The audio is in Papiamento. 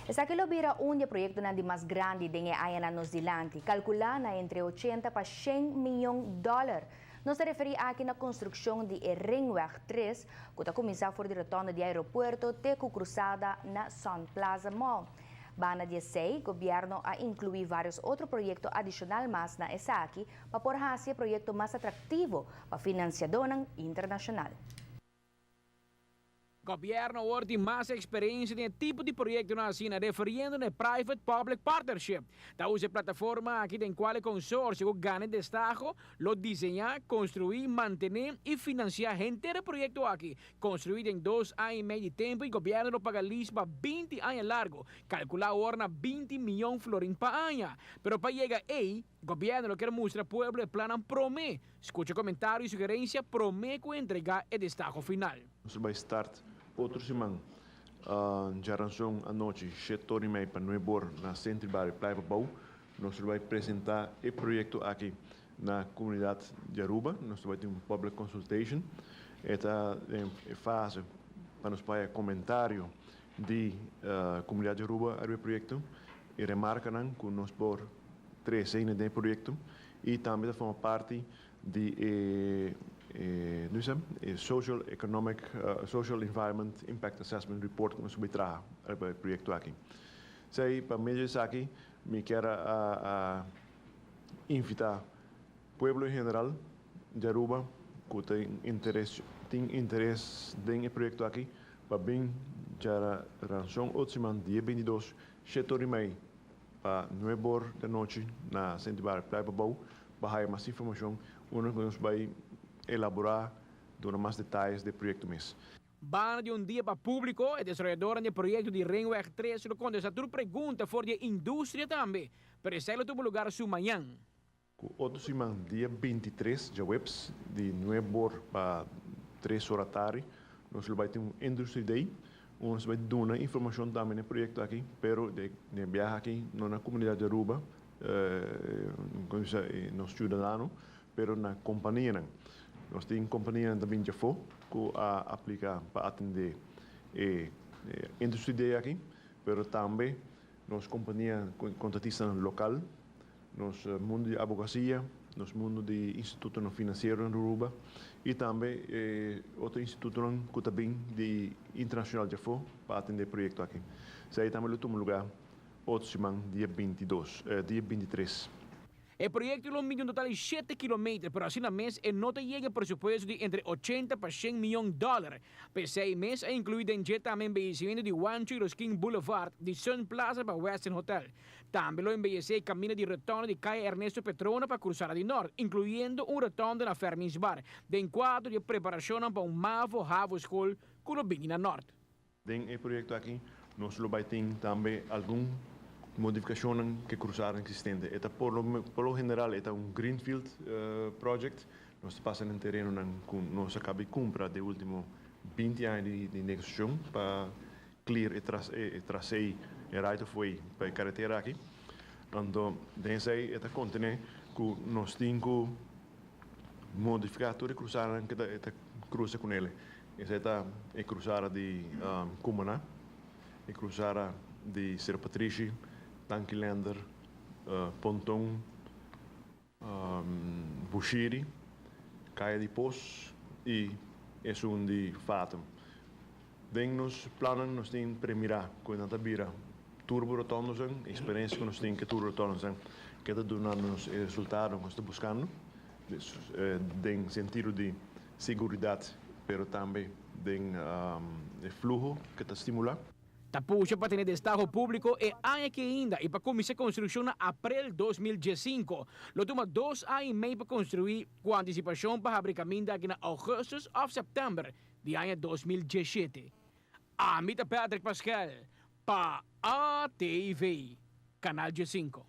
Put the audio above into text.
Esaki lo bira un di e proyectonan di mas grandi den e añanan nos dilanti, calcula na entre 80 pa 100 miyon dollar. Nos ta referi aki na construccion di e Ringweg 3, cu ta cuminsa for di rotonde di aeropuerto te cu cruzada na Sun Plaza Mall. Banda di esey, gobierno a inclui varios otro proyecto adicional mas na esaki pa por haci e proyecto mas atractivo pa financiadonan internacional. Gobierno awor tin mas experiencia den e tipo di proyectonan asina, referiendo na e Private Public Partnership. Ta usa e plataforma aki den cual e consorcio cu gana e destaho lo diseña, construi, mantene y financia henter e proyecto aki, construi den dos aña y mei di tempo y gobierno lo paga lease pa 20 aña largo, calcula awor na 20 miyon florin pa aña. Pero pa yega ey, gobierno lo kier mustra pueblo e plannan prome, scucha comentario y sugerencia prome cu entrega e destaho final. Nos ta bay start otro siman djaranson anochi 7:30 pa 9 or na Centro Barrio Playa Pabou. Nos ta bay presenta e proyecto aki na comunidad di Aruba. Nos ta bay tin un public consultation. E ta den fase pa nos haya comentario di comunidad di Aruba riba e proyecto y remarcanan cu nos por trece den e proyecto y tambe ta forma parti di e Social Economic Social Environment Impact Assessment Report cu nos ta bay traha riba e proyecto aki. Esey pa medio di esaki mi kier a invita pueblo en general di Aruba cu tin interes den e proyecto aki pa bin djaranson otro siman dia 22, 7:30 pa 9 or di anochi na Centro Barrio Playa Pabou pa haya mas informacion, unda cu nos ta bay elabora, duna mas detaye di e proyecto mes. Banda di un dia pa publico, e desaroyador di e proyecto di Ringweg 3 lo contesta tur pregunta for di industria tambe, pero esey lo tuma lugar su mañan. Otro siman, dia 23, diahuebs, di 9 or pa 3 or atardi, nos ta bay tin un Industry Day, unda nos ta bay duna informacion tambe na e proyecto aki, pero di biaha aki, no na comunidad di Aruba, con nos ciudadano, pero na compania. Nos tin compania tambe di afo cu a aplica pa atende e Industry Day aki, pero tambe nos compania contratista local, nos mundo di abogacia, nos mundo di instituto financiero na Aruba y tambe otro instituto cu tambe di internacional di afo pa atende e proyecto aki. Esey tambe lo tuma lugar otro siman dia 22, dia 23. E proyecto lo midi un total di 7 kilometer, pero asina mes e no ta yega presupuesto di entre 80 pa 100 miyon dollar. P'esey mes a inclui den dje tambe embeyecimento di Juancho Yrausquin Boulevard, di Sun Plaza pa Westin Hotel. Tambe lo embeyece caminda di rotonde di Caya Ernesto Petrona pa Cruzada di Noord, incluyendo un rotonde na Fermins Bar, den cuadro di preparacion pa un MAVO HAVO School cu lo bini na Noord. Den e proyecto aki, nos lo bay tin tambe algun modificacion cu e cruzada existente. E ta por lo general e ta un greenfield project. Nos ta pasa den tereno cu nos a caba di cumpra den ultimo 20 aña di negociacion pa clear e tracé, e right of way pa e caretera aki. Anto, den esey e ta contene cu nos tin cu modifica tur e cruzada cu ta cruza cu ne. Esey ta e cruzada di Cumana, e cruzada di Sero Patrishi, Tanki Leander, Ponton, Bushiri, Caya di Pos y esun di Fatum. Den nos plannen nos tin premira cu nan ta bira tur rotondes, experiencia cu nos tin cu tur rotondes cu ta duna nos resultado cu nos ta buscando, den sentido di seguridad, pero tambe den fluho cu ta stimula. Ta pusha pa tene destaho publico e aña aki ainda y pa cuminsa construccion na april 2015. Lo tuma 2 aña y mei pa construi, cu anticipacion pa habri caminda aki na augustus of september di aña 2017. Ami ta Patrick Pascal pa ATV, Canal 5.